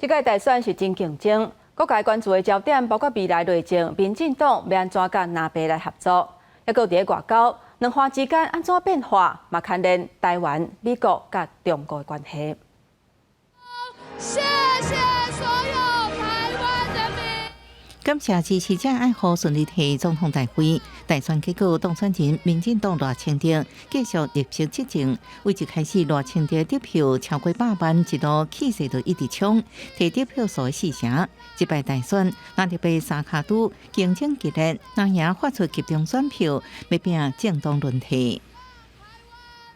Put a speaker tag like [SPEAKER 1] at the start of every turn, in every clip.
[SPEAKER 1] 這屆大選是真競爭，各界關注的焦點包括未來內政、民進黨欲按怎佮藍白來合作，抑閣佇咧外交，兩岸之間按怎變化，嘛牽連台灣、美國佮中國的關係。
[SPEAKER 2] 謝謝所有台灣人民。
[SPEAKER 3] 感謝支持者愛護順利提總統大位，大選結果當選人民進黨賴清德繼續入席執政，為一開始賴清德得票超過百萬，一路氣勢就一直衝，提得票數的四成。這擺大選，藍綠白三跤拄競爭激烈，藍營發出集中選票，欲拼政黨輪替。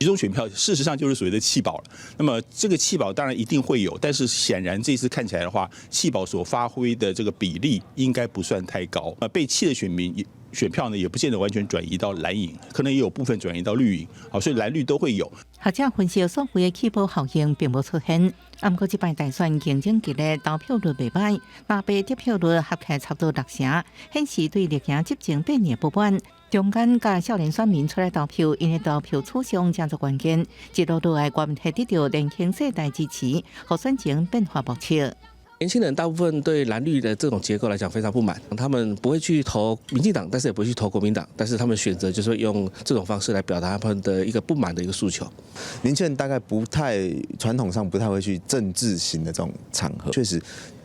[SPEAKER 4] 集中選票事實上就是所謂的棄保了。那麼這個棄保當然一定會有，但是顯然這次看起來的話，棄保所發揮的這個比例應該不算太高。被棄的選民選票呢，也不見得完全轉移到藍營，可能也有部分轉移到綠營。好，所以藍綠都會有。
[SPEAKER 3] 學者分析，所謂的棄保效應並無出現。毋過這擺大選競爭激烈，投票率袂䆀，藍白得票率合起來差不多六成，顯示對綠營執政八年不滿。中間佮少年選民出來投票，𪜶的投票取向誠做關鍵。一路落來，郭會得到年輕世代支持，予選情變化莫測。
[SPEAKER 5] 年輕人大部分對藍綠的這種結構來講非常不滿，他們不會去投民進黨，但是也不會去投國民黨，但是他們選擇就是用這種方式來表達他們的一個不滿的一個訴求。
[SPEAKER 6] 年輕人大概不太傳統上不太會去政治型的這種場合，確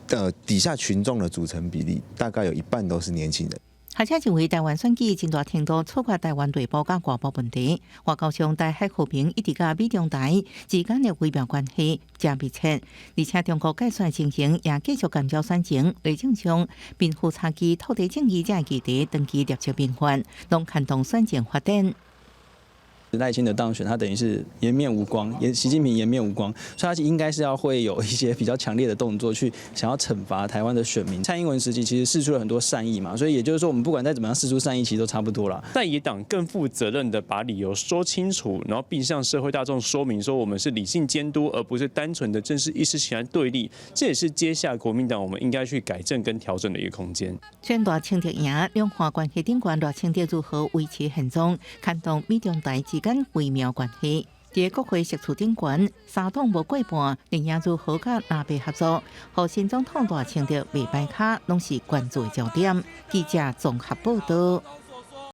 [SPEAKER 6] 實，底下群眾的組成比例大概有一半都是年輕人。
[SPEAKER 3] 學者認為，台灣選舉真大程度取決台灣內部佮外部問題。外交上，台海和平一直佮美中台之間的微妙關係誠密切，而且中國介選情形也繼續干擾選情。內政上，貧富差距、土地爭議這議題長期累積民怨，攏牽動選情發展。
[SPEAKER 7] 賴清德當選，他等於是顏面無光，習近平顏面無光，所以他應該是要會有一些比較強烈的動作，去想要懲罰台灣的選民。蔡英文時期其實釋出了很多善意嘛，所以也就是說，我們不管再怎麼樣釋出善意，其實都差不多了。
[SPEAKER 8] 在野黨更負責任的把理由說清楚，然後並向社會大眾說明說，我們是理性監督，而不是單純的政治意識形態對立。這也是接下來國民黨我們應該去改正跟調整的一個空間。
[SPEAKER 3] 選賴清德贏，兩岸關係頂懸，賴清德如何維持現狀，牽動美中台之間微妙關係。佇國會席次頂懸，三黨無過半，綠營如何佮藍白合作，予新總統賴清德袂敗跤，攏是關注的焦點。記者綜合報道。